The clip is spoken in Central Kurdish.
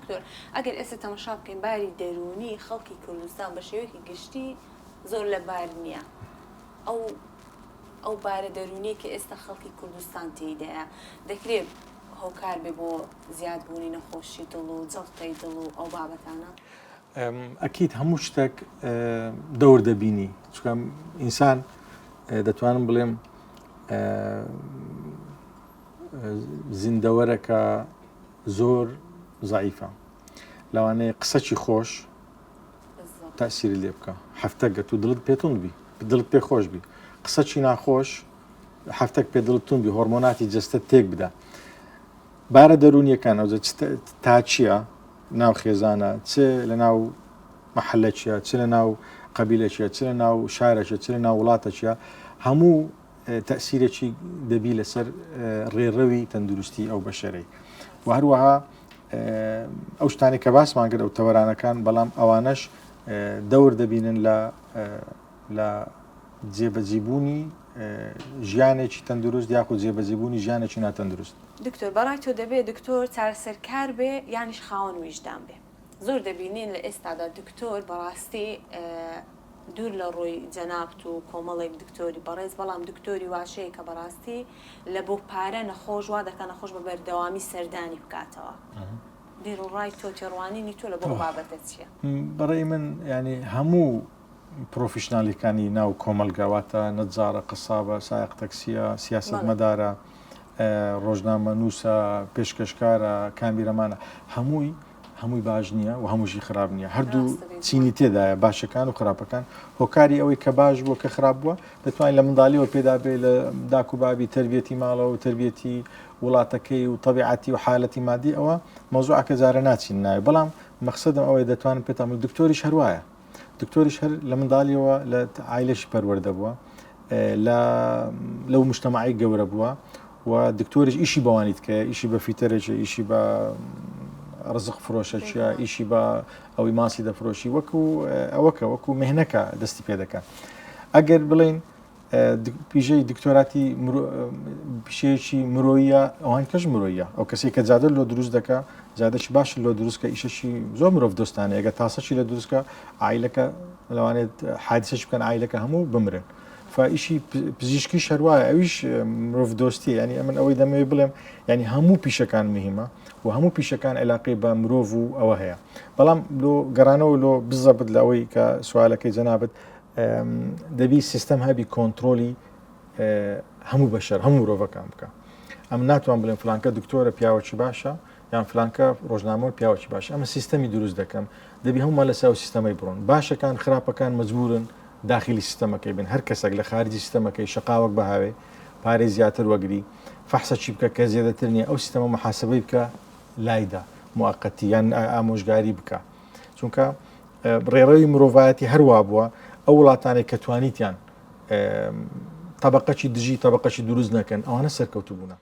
دکتۆر ئەگەر ئێستا تەمەشا بکەین باری دەروونی خەڵکی کوردستان بە شێوەیەکی گشتی زۆر لەبار نییە ئەو ئەو بارە دەروونیە کە ئێستا خەڵکی کوردستان تێیدایە دەکرێت هۆکار بێ بۆ زیادبوونی نەخۆشی دڵ و جەڵتەی دڵ و ئەو بابەتانە؟ ئەکید هەموو شتێک دەور دەبینی چونکە ئینسان دەتوانم بڵێم زیندەوەرەکە زۆر زعیفە لەوانەیە قسەکی خۆش تاسیری لێ بکە هەفتەگە تو دڵت پێتون بی دڵت پێ خۆش بی قسەکی ناخۆش هەفتەک پێ دڵت تون بی هۆرمۆناتی جەستە تێک بدە بارە دەروونیەکان ئەوجە تا چییە ناو خێزانە چ لە ناو مەحلەچە چ لە ناو قەبیلەچە چ لە ناو شارەچە چ لە ناو وڵاتەچە هەموو تەسیرێکی دەبی لەسەر ڕێڕەوی تەندروستی ئەو بەشەرەی و هەروەها ئەو شتانی کە باسمان کرد ئەو تەوەرانەکان بەڵام ئەوانەش دەور دەبینن لە لە جێبەجیبوونی ژیانێکی تەندروست یاخود جێبەجێبوونی ژیانێکی ناتەندروست. دکتۆر بەڕای تۆ دەبێ دکتۆر چارەسەرکار بێ یانیش خاوەن ویژدان بێ؟ زۆر دەبینین لە ئێستادا دکتۆر بەڕاستی دوور لە ڕووی جەنابت و کۆمەڵێک دکتۆری بەڕێز بەڵام دکتۆری واش هەیە کە بەڕاستی لە بۆ پارە نەخۆش وا دەکا نەخۆش بە بەردەوامی سەردانی بکاتەوە بیروڕای تۆ تێڕوانینی تۆ لە بۆ ئەو بابەتە چییە؟ بەڕێی من یانی هەموو پرۆفیشنالیکانی ناو کۆمەلگا واتە نەجارە، قەسابە، سایەق تەکسیە، سیاسەتمەدارە، ڕۆژنامەنووسە، پێشکەشکارە، کامیرەمانە، هەمووی هەمووی باش نییە و هەمووشی خراپ نییە هەردوو چینی تێدایە باشەکان و خراپەکان هۆکاری ئەوەی کە باش بووە کە خراپ بووە دەتوانین لە منداڵیەوە پێدا بێ لە داک و بابی تربیەتی ماڵەوە و تربیەتی وڵاتەکەی و تەبیعەتی و حالەتی مادی ئەوە مەوزوعەکە جارە ناچین ناوی بەڵام مەخسەدم ئەوەیە دەتوانم پێتان دکتۆریش هەروایە دکتۆریش هەر لە منداڵیەوە لە عایلەشی پەروەردە بووە لە لەو مجتەمەعی گەورە بووە و دکتۆریش ئیشی بەوانی تکەیە ئیشی بە فیتەرێکی ئیشی بە ڕزق فرۆشەچیە ئیشی بە ئەوەی ماسی دەفرۆشی وەکو ئەوەکە وەکو مهنەکە دەستی پێ دەکات ئەگەر بڵین پیشەی دکتۆراتی پیشەیەکی مرۆیە ئەوان کەش مرۆیە ئەو کەسێک کە جادە لۆ دروست دەکە جادەشی باش لۆ دروستکە ئیشەشی زۆر مرۆڤ دۆستانە ئەگە تاسەکی لە دروستکە ئایلەکە لەوانێت حادیسەش بکەن ئایلەکە هەموو بمرن فئیشی پزیشکی شەروایە ئەویش مرۆڤ دۆستی ینی ئەمن ئەوەی دەمەوێت بڵێم ینی هەموو پیشەکان مهمە و هەموو پیشەکان علاقی بە مرۆڤ و ئەوە هەیە بەڵام لۆ گەڕانەوە لۆ بزەبت لە ئەوەی کە سوالەکەی جەنابەت دەبی سیستەم هەبی کۆنتترۆلی هەموو بەشەر هەموو مرۆڤەکان بکە ئەم ناتوان بڵێن فلانکە دکتۆرە پیاوەکی باشە یان فلانکە ڕۆژنامە پیاوەکی باش ئەمە سیستەمی دروست دەکەم دەبی هەموومان لەسەر ئەو سیستەمەی بڕۆن باشەکان خراپەکان مەجبورن داخلی سیستەمەکەی بن هەر کەسێک لە خارجی سیستەمەکەی شقاوەک بەهاوێ پارەی زیاتر وەگری فەحسەکی بکە کە زیادەتر نییە ئەو سیستەمە محاسبەی بکە لایدا موقتی یان ئامۆژگاری بکە چونکە ڕێڕەوی مرۆڤایەتی هەروا بووە ئەو وڵاتانێک کە توانیتیان تەبقەکی دژی تەبقەکی دروست نەکەن ئەوانە سەرکەوتو بوونە.